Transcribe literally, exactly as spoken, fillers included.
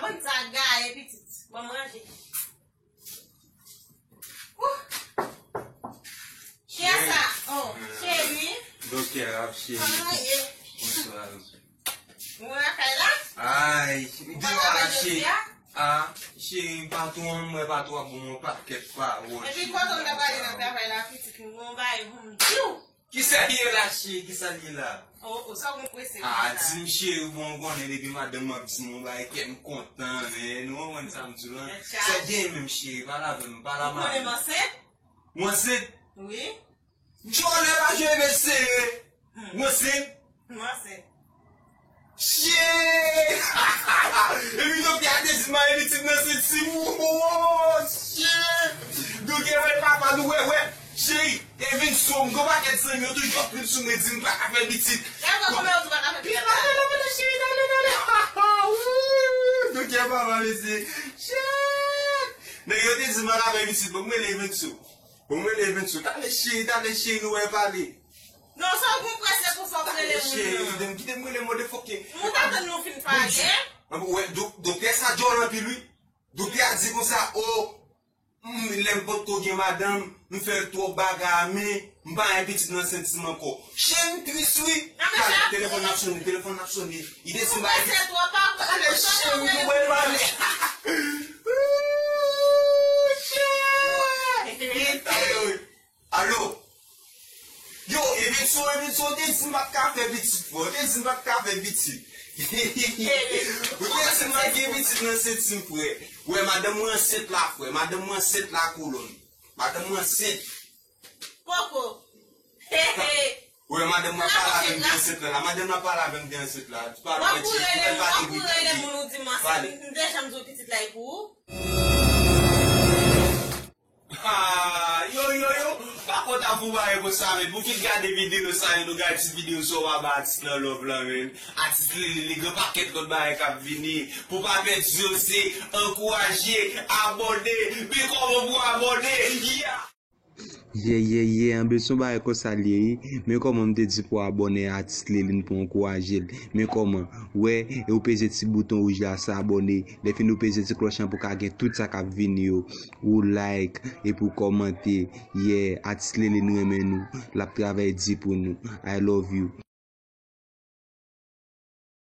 Konn sa gaye pitit. Bon manje. Ouh. Kiyès sa? Oh, cheri. Doktè ap cheri. Kòman w ye? Bonswa. Ou lakay la? Ay, ou pa travay jodi a? Ah, cheri, patwon an, mwen patwon ap ban mwen pakèt pawòl. Epi kote w ta prale nan travay la, pitit, m gon bagay pou m di w. Kisa l ye la, cheri? Kisa l ye la? Oh, oh, sa w gon prese konsa? Ah, di m, cheri, bon, ou konnen depi madanm mwen ap di m yon bagay, kè m kontan, men, nou konprann sa m di w lan? Sa gen menm, cheri, pale avè m, pale avè m. Ou konnen m ansent? Ou ansent? Wi. Djòlè pa jwe, mesye. Ou ansent? M ansent. Shit! Epi doktè a te di m al pitit nan senti m. Oh, shit! Doktè wè papa nou wè, wè. Cheri, Evenso, m gon pakèt zanmi yo toujou ap plim sou mwen di m pa ka fè pitit. Gade kòman yo di w pa ka fè pitit la. Pita, pita, pita, cheri, tande, tande. Ouh, doktè papa, mesye. Shit! Nèg yo te di m pa ka fè pitit, bon, m rele Evenso. Bon, m rele Evenso. Tande cheri, tande cheri, nou wè pale. Non, sa w gon prese konsa w rele moun nan. Cheri, kite m, kite m rele motherfucking. Moun ta tann nou fin pale. Bon, wè, dok-, doktè sa djòl anpil, wi. Doktè a di konsa, oh, mm, lè m potko gen madanm, m fè twòp bagay, men m pa gen pitit nan senti m ankò. Cheri, m tris, wi. Talè, telefòn ap sonnen, telefòn ap sonnen. Li te di m ba. Ou prese twòp, pa. Talè, cheri, nou wè pale. Ooh, shit. Talè, wi. Alo? Yo, Evenso, Evenso, ou te di m pa t ka fè pitit, frè. Ou te di m pa t ka fè pitit. Ou te di m pa t gen pitit nan senti m, frè. Wè, madanm mwen ansent la, frè. Madanm mwen ansent la, kolòn. Madanm mwen ansent. Poko. He, he. Wè, madanm mwen pale avè m de ansent la. La madanm la pale avè m de ansent la. Pale, w ap kouri rele moun, w ap kouri rele moun, ou di m ansent. M te janm di w pitit la e pou ou? Ah, yo, yo, yo, pa konn ap fè yon bagay konsa, men pou fin gade videyo sa yo, nou gade ti videyo sa yo, pa ba atis lan love lan, men. Atis li, li, li gen pakèt lòt bagay k ap vini. Pou pa pèdi yo, se ankouraje, abòne, men kòman pou abòne, yeah! Yeah, yeah, yeah, anben se yon bagay konsa l ye, wi. Men kòman m te di pou abòne atis Lelin pou ankouraje l. Men kòman, wè, e ou peze ti bouton wouj la, sa abòne. Lè fini ou peze ti klòch lan pou ka gen tout sa k ap vini yo. Ou like, epi ou kòmante. Yeah, atis Lelin renmen nou. L ap travay di pou nou. I love you.